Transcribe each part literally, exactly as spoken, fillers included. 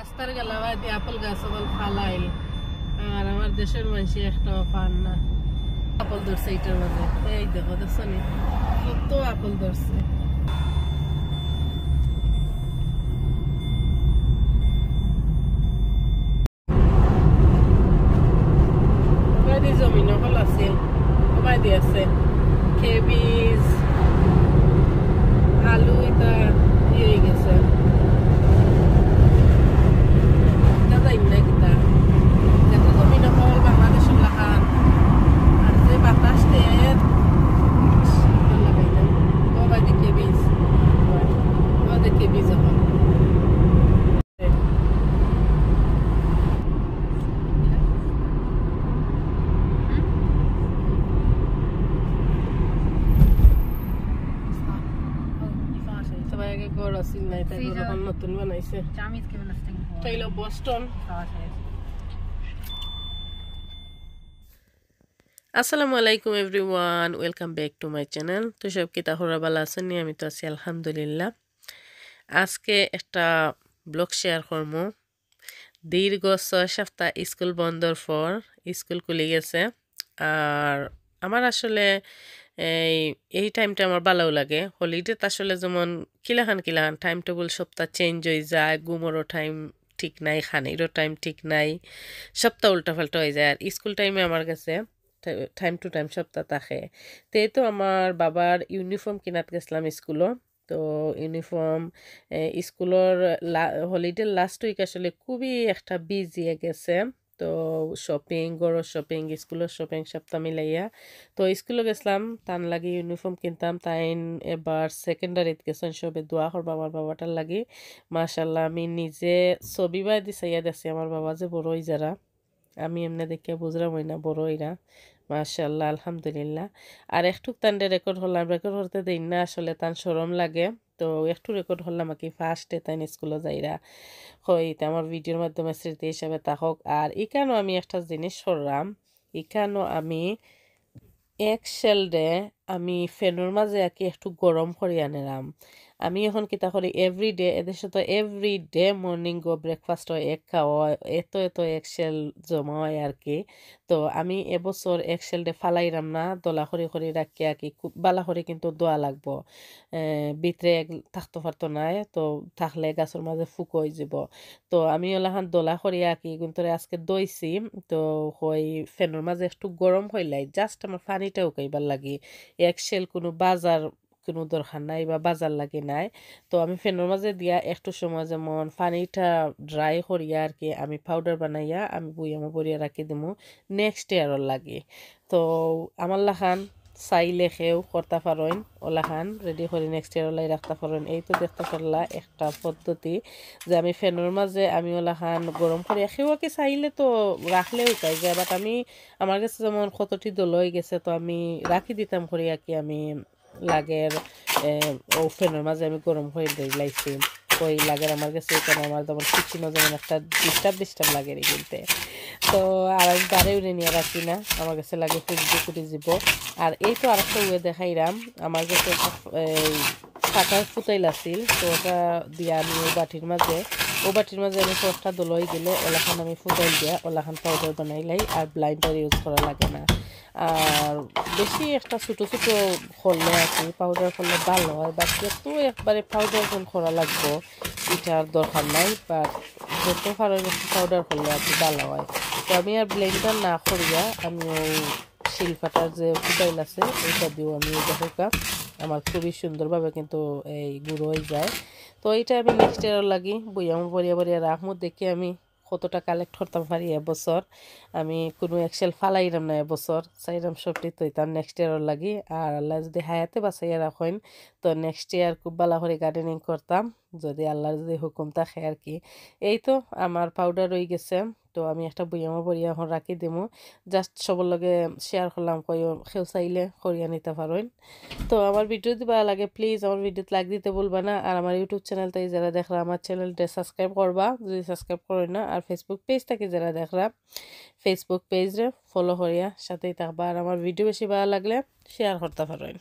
রাস্তার গালাবাদি আপেল গাছ অকল ফালাইল, আর আমার দেশর মানষে একটাও পার না। আপেল ধরছে ইটার মাঝে, এই দেখো, দেখছো নি? কত আপেল ধরছে। ওবায়দি জমিন অকল আছিল, ওবায়দি আছে কেবিজ, আলু, ইতা ইয়ে অই গেছে। ইতা যাইন না কিতা? এত জমিন অকল বাংলাদেশর লাখান। আর যে বাতাস দের, ওবায়দি কেবিজ, ওবায়দি কেবিজ অকল। সবাই আগে ঘর আছিল না, ইটা ঘর অখন নতুন বানাইছে। তাইলে বোস্টন। আসসালামু আলাইকুম everyone, welcome back to my channel। তো সব কিতা খবর, ভালা আছইন নি? আমি তো আছি আলহামদুলিল্লাহ। আজকে একটা ব্লগ শেয়ার করমু। দীর্ঘ ছয় সপ্তাহ স্কুল বন্ধর পর স্কুল খুলি গেছে। আর আমার আসলে এই, এই টাইমটা আমার ভালাও লাগে। হলিডেত আসলে যেমন কিলাখান কিলাখান টাইম টেবল সপ্তাহ চেঞ্জ অই যায়, ঘুমরও টাইম ঠিক নাই, খানিরও টাইম ঠিক নাই, সপ্তাহ উল্টাপাল্টা অই যায়। আর স্কুল টাইমে আমার গেছে টাইম টু টাইম সপ্তাহ থাকে। তে তো আমার বাবার ইউনিফর্ম কিনাত গেছিলাম স্কুলো। তো ইউনিফর্ম, এ, স্কুলর লা-, হলিডের লাস্ট উইক আসলে খুবই একটা বিজি গেছে। তো শপিং, ঘরর শপিং, স্কুলর শপিং, সবটা মিলাইয়া। তো স্কুলো গেছিলাম, তান লাগি ইউনিফর্ম কিনতাম। তাইন এবার সেকেন্ডারিত গেছইন, সবে দোয়া করবা আমার বাবাটার লাগি। মাশাআল্লাহ, আমি নিজে ছবি বায়দি চাইয়া দেখছি আমার বাবা যে বড় অই যারা। আমি এমনে দেখিয়া বুঝরাম অই না, বড় অইরা। মাশাআল্লাহ, আলহামদুলিল্লাহ। আর একটুক তানরে রেকর্ড করলাম, রেকর্ড করতে দেইন না আসলে, তান শরম লাগে। তো একটু রেকর্ড করলাম আর কি, ফার্স্টে তাইন স্কুলো যাইরা। কই, ইতা আমার ভিডিওর মাধ্যমে স্মৃতি হিসাবে থাকউক। আর ইখানো আমি একটা জিনিস করলাম, ইখানো আমি এক শেলডে আমি ফ্যানর মাঝে আর কি একটু গরম করি আনিলাম। আমি এখন কিতা করি, এভরিডে, এদেশে তো এভরিডে মর্নিং গো ব্রেকফাস্ট অয়, এক খাওয়া অয়, এত এত এক শেল জমা অয় আর কি। তো আমি এবছর এক শেলডে ফালাইরাম না, দলা করি করি রাখি আর কি, খুব ভালা করি কিন্তু ধোয়া লাগবো। এ, ভিতরে এক থাকতো পারতো নায়, তো থাকলে গাছর মাঝে ফুক অই যিবো। তো আমি অলাখান দলা করি আর কি, কিন্তু আজকে ধইছি। তো কই ফ্যানর মাঝে একটু গরম করিলাই, just আমার পানিটা উকাইবার লাগি। এক শেল কুনু বাজার কুনু দরকার নাই বা বাজার লাগি নাই। তো আমি ফ্যানর মাঝে দিয়া একটু সময় যেমন পানিটা ড্রাই করিয়া আর কি, আমি পাউডার বানাইয়া আমি বয়ামো ভরিয়া রাখি দিমু নেক্সট ইয়ারর লাগি। তো আমার লাখান চাইলে কেউ করতা পারইন, অলাখান রেডি করি নেক্সট ইয়ারর লাগি রাখতা পারইন। এই তো দেখতা পারলা একটা পদ্ধতি যে আমি ফ্যানর মাঝে আমি অলাখান গরম করি, কেউ আর কি চাইলে তো রাখলেও উকাই যায়, but আমি, আমার গেছে যেমন কতটি দলা অই গেছে, তো আমি রাখি দিতাম করি আর কি, আমি লাগের, এ, ও ফ্যানর মাঝে আমি গরম করি দিলাইছি। ওই লাগের আমার গেছে এখানে আমার যেমন কিচেনও যেমন একটা ডিস্টার্ব ডিস্টার্ব লাগে রে কিনতে। তো আর আমি বারে উড়ে নিয়া রাখি না, আমার গেছে লাগে ফুটি ফুটি যিবো। আর এই তো আরেকটা ওয়ে দেখাইরাম, আমার গেছে একটা, এই, কাটার ফুতাইল আছিল, তো ওটা দিয়া আমি ও বাটির মাঝে, ও বাটির মাঝে আমি সবটা দলা অই গেলে অলাখান আমি ফুতাইল দিয়া অলাখান পাউডার বানাইলাই, আর ব্লেন্ডার ইউজ করা লাগে না। আর বেশি একটা ছোট ছোট করলে আর কি, পাউডার করলে ভালা অয়, but যেহেতু একবারে পাউডার যেন করা লাগবো, ইটার দরকার নাই, but যত পারো একটু পাউডার করলে আর কি ভালা অয়। তো আমি আর ব্লেন্ডার না করিয়া আমি ওই শিলপাটার যে ফুতাইল আছে, ওইটা দিয়েও আমি এই দেখো কা, আমার খুবই সুন্দরভাবে কিন্তু এই গুঁড়ো অই যায়। তো এইটা আমি নেক্সট ইয়ারর লাগি বয়ামো ভরিয়া ভরিয়া রাখমু, দেখি আমি কতটা কালেক্ট করতাম পারি এবছর। আমি কুনু এক শেল ফালাইরাম না এবছর, চাইরাম সবটি থইতাম নেক্সট ইয়ারর লাগি। আর আল্লায় যুদি হায়াতে বাঁচাইয়া রাখইন, তো নেক্সট ইয়ার খুব ভালা করি গার্ডেনিং করতাম, যুদি আল্লার যুদি হুকুম থাকে আর কি। এই তো আমার পাউডার অই গেছে, তো আমি একটা বয়ামো ভরিয়া এখন রাখি দিমু। Just সবর লগে শেয়ার করলাম, কইও কেউ চাইলে করিয়া নিতা পারইন। তো আমার ভিডিও যুদি ভালা লাগে, প্লিজ আমার ভিডিওত লাইক দিতে ভুলবা না। আর আমার YouTube চ্যানেল থাকি যারা দেখরা, আমার চ্যানেলটা সাবস্ক্রাইব করবা, যুদি সাবস্ক্রাইব করইন না। আর Facebook পেজ থাকি যারা দেখরা, Facebook পেজরে ফলো করিয়া সাথেই থাকবা। আর আমার ভিডিও বেশি ভালা লাগলে শেয়ার করতা পারইন।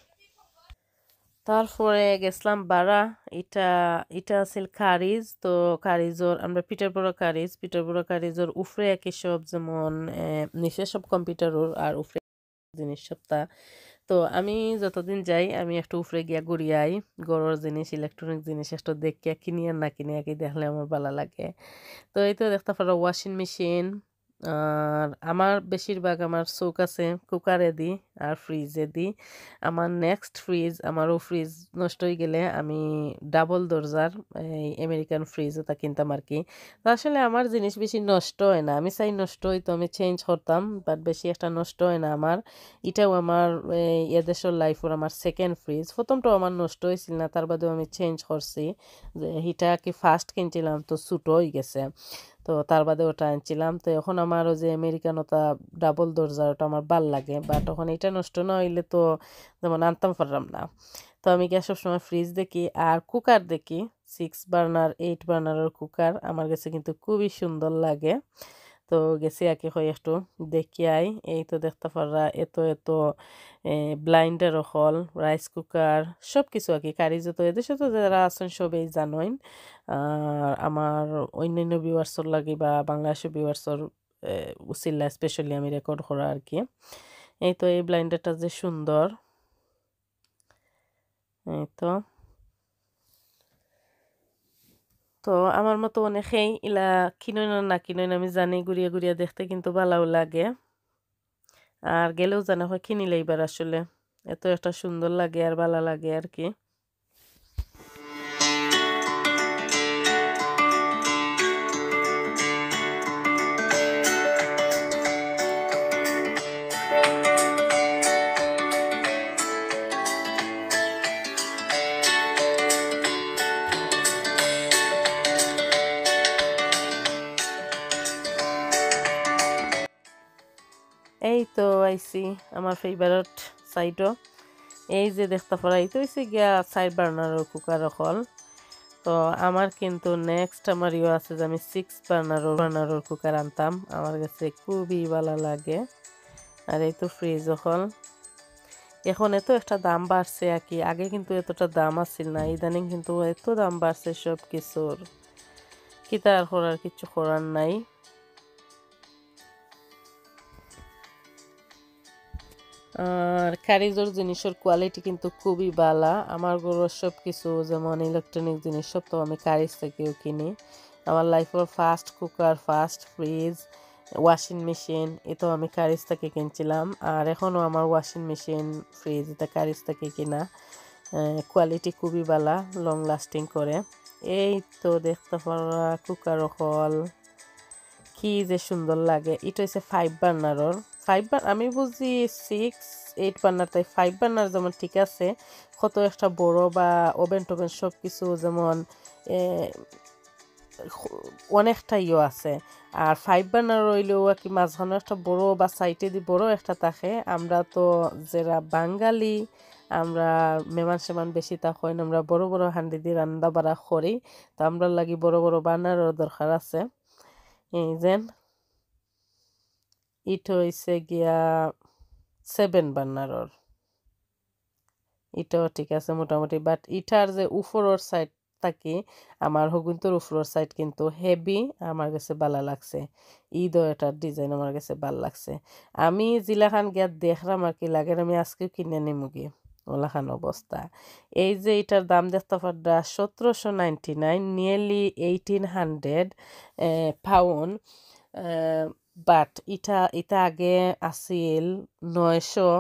তারপরে গেছিলাম বারা, ইটা, ইটা আছিল কারিজ। তো কারিজর, আমরা পিটারবরো কারিজ, পিটারবরো কারিজর উপরে একই সব, যেমন, এ, নিচে সব কম্পিউটারর আর উপরে জিনিস সবতা। তো আমি যতদিন যাই, আমি একটু উপরে গিয়া ঘুরি আই, ঘরর জিনিস, ইলেকট্রনিক জিনিস একটু দেখিয়া কিনি আর না কিনি, আর কি দেখলে আমার ভালা লাগে। তো এই তো দেখতা পারো ওয়াশিং মেশিন, আর আমার বেশিরভাগ আমার চউখ আছে কুকারেদি আর ফ্রিজেদি। আমার নেক্সট ফ্রিজ, আমারও ফ্রিজ নষ্ট অই গেলে আমি ডাবল দরজার এই আমেরিকান ফ্রিজ ওটা কিনতাম আর কি। তো আসলে আমার জিনিস বেশি নষ্ট হয় না, আমি চাই নষ্ট হইতো আমি চেঞ্জ করতাম, বাট বেশি একটা নষ্ট হয় না আমার। ইটাও আমার এই এদেশর লাইফর আমার সেকেন্ড ফ্রিজ। প্রথমটাও আমার নষ্ট হয়েছিল না, তার বাদেও আমি চেঞ্জ করছি। যে ইটা কি ফার্স্ট কিনছিলাম তো ছোটো হয়ে গেছে, তো তার বাদে ওটা আনছিলাম। তো এখন আমার ওই যে আমেরিকান ওটা ডাবল দরজার ওটা আমার ভালা লাগে, বাট এখন এটা নষ্ট না হইলে তো যেমন আনতাম পারলাম না। তো আমি গিয়া সবসময় ফ্রিজ দেখি আর কুকার দেখি, সিক্স বার্নার, এইট বার্নারর কুকার আমার কাছে কিন্তু খুবই সুন্দর লাগে। তো গেছি আর কি, হয় একটু দেখি আই। এই তো দেখতা পাররা এত এত ব্লাইন্ডার হল, রাইস কুকার, সব কিছু আর কি। কারি যত এদেশে তো যারা আছেন সবেই জানইন। আর আমার অন্যান্য ভিউয়ার্সর লাগি বা বাংলাদেশি ভিউয়ার্সর উসিলা স্পেশালি আমি রেকর্ড করা আর কি। এই তো এই ব্লাইন্ডারটা যে সুন্দর, এই তো। তো আমার মতো অনেকেই ইলা কিনইন আর না কিনইন আমি জানি, ঘুরিয়া ঘুরিয়া দেখতে কিন্তু ভালাও লাগে। আর গেলেও জানা হয় কিনিলে এবার আসলে এত একটা সুন্দর লাগে আর ভালা লাগে আর কি। এই তো আইছি আমার ফেভারিট সাইডও। এই যে দেখতা পাররা, এই তো হইছে গিয়া চাইর বার্নারর কুকার হল। তো আমার কিন্তু নেক্সট আমার ইয়ে আছে যে আমি সিক্স বার্নারর, বার্নারর কুকার আনতাম, আমার কাছে খুবই ভালা লাগে। আর এই তো ফ্রিজ হল, এখন এত একটা দাম বাড়ছে আর কি, আগে কিন্তু এতটা দাম আছিল না, ইদানিং কিন্তু এত দাম বাড়ছে সব কিছুর, কিতা আর করার, কিচ্ছু করার নাই। আর কারিজর জিনিসর কোয়ালিটি কিন্তু খুবই ভালা। আমার ঘরর সব কিছু, যেমন ইলেকট্রনিক জিনিস, সব তো আমি কারিজ থাকিও কিনি। আমার লাইফর first cooker, first fridge, washing machine, এ তো আমি কারিজ থাকি কিনছিলাম। আর এখনও আমার ওয়াশিং মেশিন, ফ্রিজ, এটা কারিজ থাকি কিনা। কোয়ালিটি খুবই ভালা, লং লাস্টিং করে। এই তো দেখতা পাররা কুকার হল, কি যে সুন্দর লাগে। এটা হইছে ফাইভ বার্নারর। ফাইভ বার্ন-, আমি বুঝি সিক্স, এইট বার্নার, তাই ফাইভ বার্নার যেমন ঠিক আছে, কত একটা বড় বা ওভেন টোভেন সব কিছু যেমন, এ, অনেকটা ইয়ে আছে। আর ফাইভ বার্নার হইলেও আর কি মাঝখানো একটা বড় বা সাইডেদি বড় একটা থাকে। আমরা তো যারা বাঙালি, আমরা মেমান সেমান বেশি থাকইন, আমরা বড় বড় হান্ডি দি রান্দা বাড়া করি। তো আমরার লাগি বড় বড় বার্নারর দরকার আছে। এই যেন, ইটা হইছে গিয়া সেভেন বার্নারর। ইটাও ঠিক আছে মোটামুটি, বাট ইটার যে উপরর সাইড থাকি আমার হগুন্তর উপরর সাইড কিন্তু হেভি, আমার কাছে ভালা লাগছে। ইদও এটার ডিজাইন আমার কাছে ভালা লাগছে। আমি জিলাখান গিয়া দেখরাম আর কি, লাগের আমি আজকেও কিনে নিমুগি, ওলাখান অবস্থা। এই যে ইটার দাম দেখতা পাররা সতেরোশো ninety nine, nearly eighteen hundred pound. But ইটা, ইটা আগে আছিল নয়শো,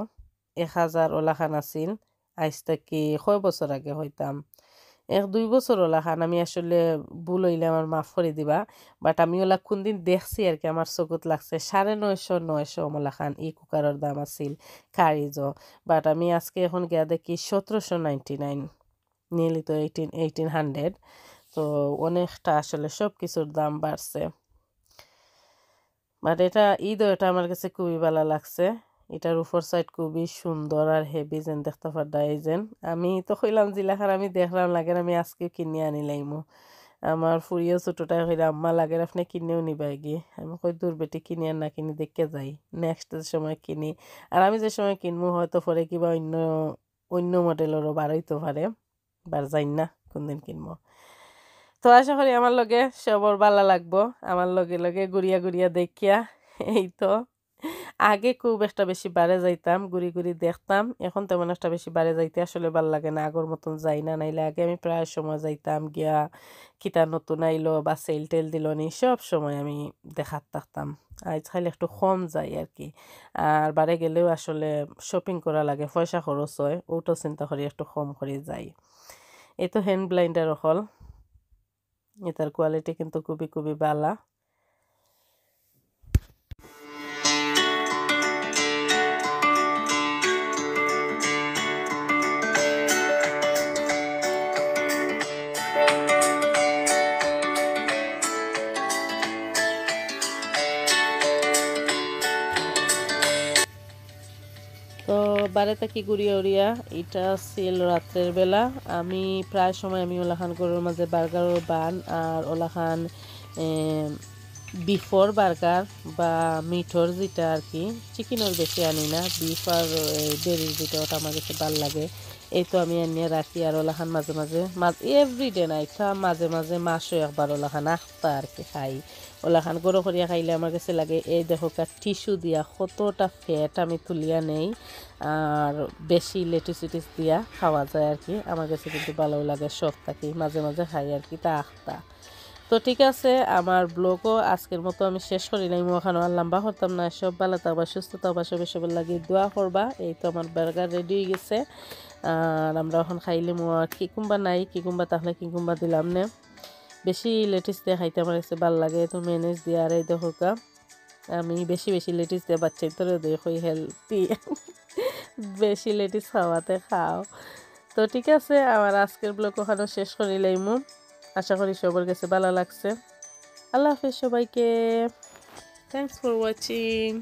এক হাজার ওলাখান আছিল। আইজ থাকি কয় বছর আগে হইতাম, এক দুই বছর ওলাখান, আমি আসলে ভুল হইলে আমার মাফ করে দিবা। বাট আমি ওলা কোনদিন দেখছি আর কি, আমার চকুত লাগছে সাড়ে নয়শো, নয়শো ওলাখান ই কুকারর দাম আছিল কারিজও। বাট আমি আজকে এখন গিয়া দেখি সতেরোশো নাইনটি নাইন, নিয়ারলি তো এইটিন, এইটিন হান্ড্রেড। তো অনেকটা আসলে সব কিছুর দাম বাড়ছে। বাট এটা ইদও, এটা আমার কাছে খুবই ভালা লাগছে। এটার উপর সাইড খুবই সুন্দর আর হেভি, যেন দেখতা পাররা। এই যেন আমি তো কইলাম জিলাখান আমি দেখরাম, লাগের আমি আজকে কিনে আনিলাইমু। আমার ফুরিও ছোটটায় কইরা, "আম্মা, লাগের আপনে কিনেও নিবায়গি।" আমি কই, "দূর বেটি, কিনি আর না কিনি, দেখে যাই, নেক্সট যে সময় কিনি।" আর আমি যে সময় কিনমু, হয়তো পরে কিবা অন্য অন্য মডেলেরও বার অইতো পারে, বার জানি না কোন দিন কিনমু। তো আশা করি আমার লগে সবর ভালা লাগবো, আমার লগে লগে ঘুরিয়া ঘুরিয়া দেখিয়া। এই তো আগে খুব একটা বেশি বারে যাইতাম, ঘুরি ঘুরি দেখতাম, এখন তেমন একটা বেশি বারে যাইতে আসলে ভালা লাগে না, আগর মতন যাই না। নাইলে আগে আমি প্রায় সময় যাইতাম গিয়া, কিতা নতুন আইলো বা সেল টেল দিল নি, সব সময় আমি দেখাত থাকতাম। আইজ কাইল একটু কম যাই আর কি। আর বারে গেলেও আসলে শপিং করা লাগে, পয়সা খরচ হয়, ওটাও চিন্তা করি একটু কম করি যাই। এই তো হ্যান্ড ব্লেন্ডার অকল, এটার কোয়ালিটি কিন্তু খুবই খুবই ভালা। তো বারে থাকি ঘুরিয়া উড়িয়া, এটা ছিল রাত্রের বেলা। আমি প্রায় সময় আমি ওলাখান ঘরর মাঝে বার্গারর বান আর ওলাখান, এ, বিফর বার্গার বা মিটর যেটা আর কি, চিকেনর বেশি আনি না, বিফ আর, এ, ডেরির যেটা, ওটা আমার কাছে ভালা লাগে। এই তো আমি আনিয়া রাখি আর ওলাখান মাঝে মাঝে, মাঝ-, এভরিডে না, এটা মাঝে মাঝে মাসো একবার ওলাখান আখতা আর কি খাই। ওলাখান গরো করিয়া খাইলে আমার কাছে লাগে, এই দেখো কা টিস্যু দিয়া কতটা ফ্যাট আমি তুলিয়া নেই। আর বেশি লেটুস উটুস দিয়া খাওয়া যায় আর কি। আমার কাছে কিন্তু ভালো লাগে, সব থাকি মাঝে মাঝে খাই আর কি, তা আখতা। তো ঠিক আছে, আমার ব্লগও আজকের মতো আমি শেষ করি নাই, ওখানে আর লম্বা করতাম না। সব ভালো থাকবা, সুস্থ থাকবা, সবে সবার লাগি দোয়া করবা। এই তো আমার বার্গার রেডি হয়ে গেছে, আর আমরা এখন খাইলিমু। আর কিকুম্বা নাই, কিকুম্বা তাহলে কিকুম্বা দিলাম নে। বেশি লেটুস দিয়ে খাইতে আমার কাছে ভালো লাগে, তো মেয়োনিজ দিয়ে। আর এই দেখো কা, আমি বেশি বেশি লেটুস দিয়ে বাচ্চাইন্তরে দেই, কই হেলদি। বেশি লেটুস খাওয়াতে খাও। তো ঠিক আছে, আমার আজকের ব্লগ ওখানে শেষ করি লাইমু। আশা করি সবার কাছে ভালো লাগছে। আল্লাহ হাফেজ সবাইকে। Thanks for watching.